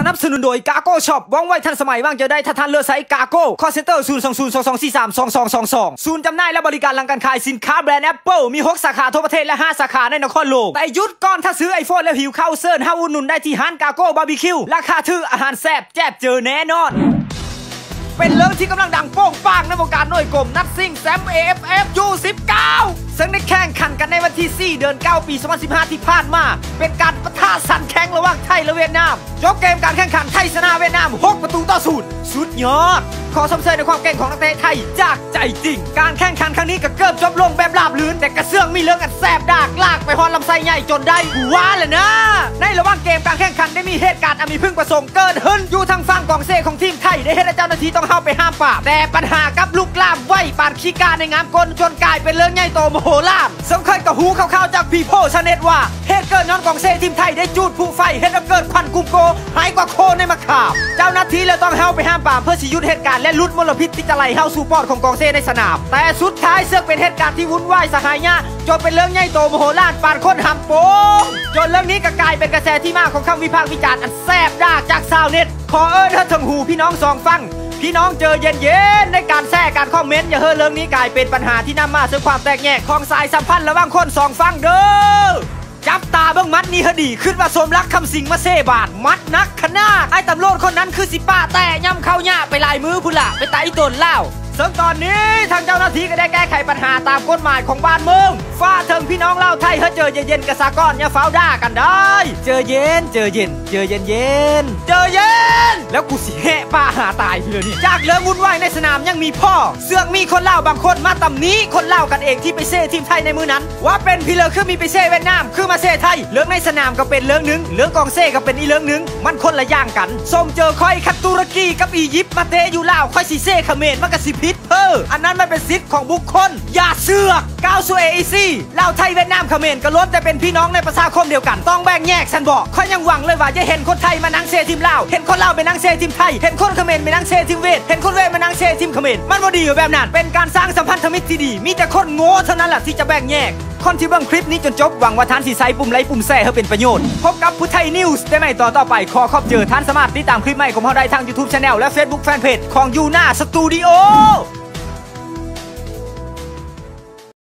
ສະໜັບສະໜູນໂດຍ ກາໂກຊັອບ ວ່ອງໄວທັນສະໄໝ ວາງໃຈໄດ້ ຖ້າທ່ານເລືອກໃຊ້ກາໂກ. ຄອລເຊັນເຕີ ສູນສອງສູນ ສອງສອງສີ່ສາມ ສອງສອງສອງສອງ. ສູນຈຳໜ່າຍ ແລະ ບໍລິການຫຼັງການຂາຍສິນຄ້າແບຣນແອັບເປິ້ນ ມີຫົກສາຂາທົ່ວປະເທດ ແລະ ຫ້າສາຂາໃນນະຄອນຫຼວງ. ແຕ່ຢຸດກ່ອນ, ຖ້າຊື້ໄອໂຟນແລ້ວຫິວເຂົ້າ, ເຊີນເຮົາອຸດໜູນໄດ້ທີ່ຮ້ານກາໂກບາບີຄິວ. ລາຄາຖືກ, ອາຫານແຊບ, ແຈບເຈີແນ່ນອນ. ເປັນເລື່ອງທີ່ກຳລັງດັງໂປ່ງປາງໃນວົງການໜ່ວຍກົມ ນັດຊິງແຊ້ມ ເອເອັຟເອັຟ ຢູສິບເກົ້າ ເຊິ່ງໄດ້ແຂ່ງຂັນກັນໃນວັນທີສີ່ ເດືອນເກົ້າ ປີສອງພັນສິບຫ້າ ທີ່ຜ່ານມາ, ເປັນການປະທະສັນແຂ່ງລະຫວ່າງໄທ ແລະ ຫວຽດນາມ. ຈົບເກມການແຂ່ງຂັນ ໄທຊະນະຫວຽດນາມ ຫົກປະຕູຕໍ່ສູນ ສຸດຍອດ! ຂໍຊົມເຊີຍໃນຄວາມເກັ່ງຂອງນັກເຕະໄທຈາກໃຈຈິງ. ການແຂ່ງຂັນຄັ້ງນີ້ກໍເກືອບຈົບລົງແບບລາບລື່ນ, ແຕ່ກະເຊື່ອງມີເລື່ອງອັນແສບດາກ ລາກໄປຮອດລຳໄສ້ໃຫຍ່ຈົນໄດ້. ກູວ່າແຫຼະນາ! ໃນລະຫວ່າງເກມການແຂ່ງຂັນ ໄດ້ມີເຫດການອັນມີເພິ່ງປະສົງເກີດຂຶ້ນຢູ່ທາງຝັ່ງກອງເຊຂອງທີມໄທ, ໄດ້ເຮັດໃຫ້ເຈົ້າໜ້າທີ່ຕ້ອງເຂົ້າໄປຫ້າມປາມ, ແຕ່ບັນຫາກັບລຸກລາມໄວປານຂີ້ກາໃນງາມກົ້ນ ຈົນກາຍເປັນເລື່ອງໃຫຍ່ໂຕມະໂຫລານ. ເຊິ່ງຂ້ອຍກໍຮູ້ຄ່າວໆຈາກ People Channel ວ່າ ເຫດເກີດຍ້ອນກອງເຊທີມໄທໄດ້ຈູດຜຸໄຟ ເຮັດໃຫ້ເກີດຄວັນກຸມໂກ ຮ້າຍກວ່າໂຄໃນໝາກຂາມ. ເຈົ້າໜ້າທີ່ເລີຍຕ້ອງເຂົ້າໄປຫ້າມປາມ ເພື່ອຊິຢຸດເຫດການ ແລະ ຫຼຸດມົນລະພິດທີ່ຈະໄຫຼເຂົ້າສູ່ປອດຂອງກອງເຊໃນສະໜາມ. ແຕ່ສຸດທ້າຍເຊກເປັນເຫດການທີ່ວຸ່ນວາຍສະຫາຍຍາກ ຈົນເປັນເລື່ອງໃຫຍ່ໂຕມະໂຫລານປານຄົນຫຳໂປງ, ຈົນເລື່ອງນີ້ກໍກາຍເປັນກະແສທີ່ມາຂອງຄຳວິພາກວິຈານອັນແສບດາກຈາກຊາວເນັດ. ຂໍເອີ້ນເຖິງຫູພີ່ນ້ອງສອງຝັ່ງ, ພີ່ນ້ອງເຈີເຢັນໆໃນການແຊການຄອມເມັນ, ຢ່າໃຫ້ເລື່ອງນີ້ກາຍເປັນບັນຫາທີ່ນຳມາເຊິ່ງຄວາມແຕກແຍກຂອງສາຍສຳພັນລະຫວ່າງຄົນສອງຝັ່ງເດີ. ຈັບຕາເບິ່ງໝັດນີ້ໃຫ້ດີ, ຄິດວ່າສົມລັກ ຄຳສິງ ມາເຊບາດ, ໝັດໜັກຂະໜາດ. ອ້າຍຕຳຫຼວດຄົນນັ້ນຄືຊິປະແຕະຫຍ້ຳເຂົ້າຫຍ້າໄປຫຼາຍມື້ພຸ້ນລະ, ເປັນຕາອີ່ຕົນລາວ. ເຊິ່ງຕອນນີ້ທາງເຈົ້າໜ້າທີ່ກໍໄດ້ແກ້ໄຂບັນຫາຕາມກົດໝາຍຂອງບ້ານເມືອງ. ຝາກເຖິງພີ່ນ້ອງລາວໄທເຮົາເຈີເຢັນໆກັນສາກ່ອນ, ຢ່າຟ້າວດ່າກັນເດີ. ເຈີເຢັນ, ເຈີເຢັນ, ເຈີເຢັນໆ, ເຈີເຢັນ! ແລ້ວກູຊິແຫະປາຫາຕາຍພີ້ແລ້ວນີ້. ຈາກເລື່ອງວຸ່ນວາຍໃນສະໜາມຍັງມີພໍ້ເຊື່ອງມີຄົນລາວບາງຄົນມາຕຳໜິຄົນລາວກັນເອງທີ່ໄປເຊທີມໄທໃນມື້ນັ້ນ ວ່າເປັນພີ້ເລີຄືມີໄປເຊຫວຽດນາມ ຄືມາເຊໄທ. ເລື່ອງໃນສະໜາມກໍເປັນເລື່ອງໜຶ່ງ, ເລື່ອງກອງເຊກໍເປັນອີກເລື່ອງໜຶ່ງ, ມັນຄົນລະຢ່າງກັນ. ສົມເຈີຂ້ອຍ ຄັນຕຸລະກີກັບອີຢິບມາເຕະຢູ່ລາວ, ຂ້ອຍຊິເຊຂະເໝນ ມັນກໍຊິຜິດເພີ. ອັນນັ້ນມັນເປັນສິດຂອງບຸກຄົນ. ຢ່າເຊື່ອ! ກ້າວສູ່ເອອີຊີ, ລາວໄທຫວຽດນາມຂະເໝນກໍລ້ວນແຕ່ເປັນພີ່ນ້ອງໃນປະຊາຄົມດຽວກັນ, ຕ້ອງແບ່ງແຍກຊັ້ນບໍ? ຂ້ອຍຍັງຫວັງເລີຍວ່າຢ່າເຫັນຄົນໄທມານັ່ງເຊທີມລາວ, ເຫັນຄົນລາວໄປນັ່ງເຊທີມໄທ, ເຫັນຄົນຂະເໝນໄປນັ່ງເຊທີມຫວຽດ, ເຫັນຄົນຫວຽດມານັ່ງເຊທີມຂະເໝນ. ມັນບໍ່ດີຢູ່ແບບນັ້ນ, ເປັນການສ້າງສຳພັນທະມິດທີ່ດີ, ມີແຕ່ຄົນໂງ່ເທົ່ານັ້ນລະທີ່ຈະແບ່ງແຍກ. ຄົນທີ່ເບິ່ງຄລິບນີ້ຈົນຈົບ, ຫວັງວ່າທ່ານຊິໃຊ້ປຸ່ມໄລປຸ່ມແຊໃຫ້ເປັນປະໂຫຍດ. ພົບກັບພຸດໄທນິວສ໌ໃນໃນຕອນຕໍ່ໄປ. ຂໍຂອບໃຈທ່ານສາມາດຕິດຕາມຄລິບໃໝ່ຂອງເຮົາໄດ້ທາງ YouTube Channel ແລະ Facebook Fanpage ຂອງຢູນາສະຕູດິໂອ.